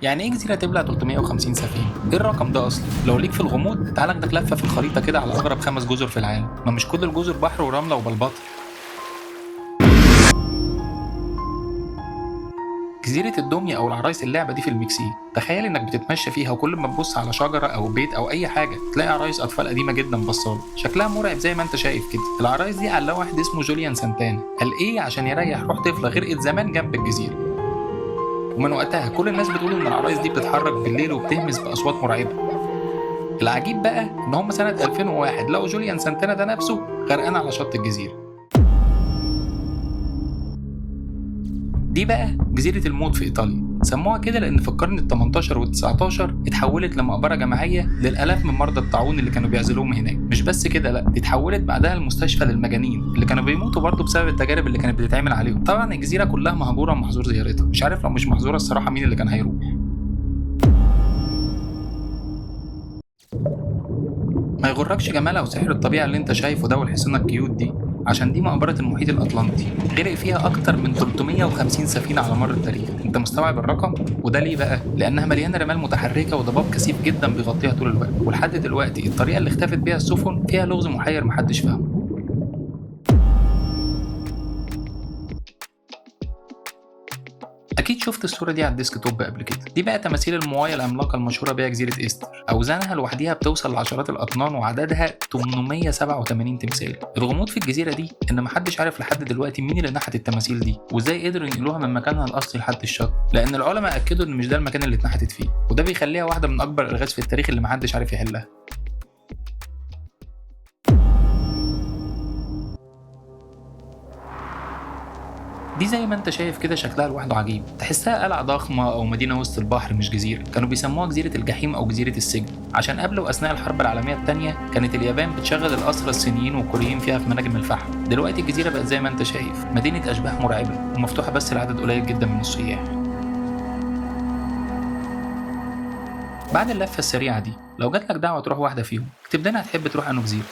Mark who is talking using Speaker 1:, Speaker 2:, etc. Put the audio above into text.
Speaker 1: يعني ايه جزيرة تبلع 350 سفينة؟ ايه الرقم ده اصلا؟ لو ليك في الغموض تعال اخدك لفة في الخريطة كده على اغرب 5 جزر في العالم، ما مش كل الجزر بحر ورملة وبلبطة. جزيرة الدمية أو العرايس اللعبة دي في المكسيك، تخيل إنك بتتمشى فيها وكل ما تبص على شجرة أو بيت أو أي حاجة تلاقي عرايس أطفال قديمة جدا بصالة، شكلها مرعب زي ما أنت شايف كده. العرايس دي علقها واحد اسمه جوليان سانتانا، قال إيه عشان يريح روح طفلة غرقت زمان جنب الجزيرة. ومن وقتها كل الناس بتقول إن العرايس دي بتتحرك بالليل وبتهمس بأصوات مرعبة. العجيب بقى إن هم سنة 2001 لقوا جوليان سانتانا ده نفسه غرقان على شط الجزيرة. دي بقى جزيرة الموت في إيطاليا، سموها كده لأن في القرن ال18 وال19 اتحولت لمقبرة جماعية للآلاف من مرضى الطاعون اللي كانوا بيعزلوهم هناك. مش بس كده، لأ دي اتحولت بعدها لمستشفى للمجانين اللي كانوا بيموتوا برضه بسبب التجارب اللي كانت بتتعمل عليهم. طبعا الجزيرة كلها مهجورة ومحظور زيارتها، مش عارف لو مش محظورة الصراحة مين اللي كان هيروح. ما يغركش جمالها وسحر الطبيعة اللي انت شايفه ده والحصانة ال cute دي، عشان دي مقبرة المحيط الأطلنطي غرق فيها أكتر من 350 سفينة على مر التاريخ. أنت مستوعب الرقم؟ وده ليه بقى؟ لأنها مليانة رمال متحركة وضباب كثيف جدا بيغطيها طول الوقت، ولحد دلوقتي الطريقة اللي اختفت بيها السفن فيها لغز محير محدش فاهمه. أكيد شفت الصورة دي على ال desktop قبل كده. دي بقى تماثيل الموايا العملاقة المشهورة بيها جزيرة إيستر، أوزانها لوحديها بتوصل لعشرات الأطنان وعددها 887 تمثال. الغموض في الجزيرة دي إن محدش عارف لحد دلوقتي مين اللي نحت التماثيل دي وإزاي قدروا ينقلوها من مكانها الأصلي لحد الشط، لأن العلماء أكدوا إن مش ده المكان اللي اتنحتت فيه، وده بيخليها واحدة من أكبر الألغاز في التاريخ اللي محدش عارف يحلها. دي زي ما انت شايف كده شكلها لوحده عجيب، تحسها قلعة ضخمة أو مدينة وسط البحر مش جزيرة. كانوا بيسموها جزيرة الجحيم أو جزيرة السجن، عشان قبل وأثناء الحرب العالمية الثانية كانت اليابان بتشغل الأسرى الصينيين والكوريين فيها في مناجم الفحم. دلوقتي الجزيرة بقت زي ما انت شايف مدينة أشباح مرعبة ومفتوحة بس لعدد قليل جدا من السياح. بعد اللفة السريعة دي لو جاتلك دعوة تروح واحدة فيهم اكتب لنا هتحب تروح أنهي جزيرة.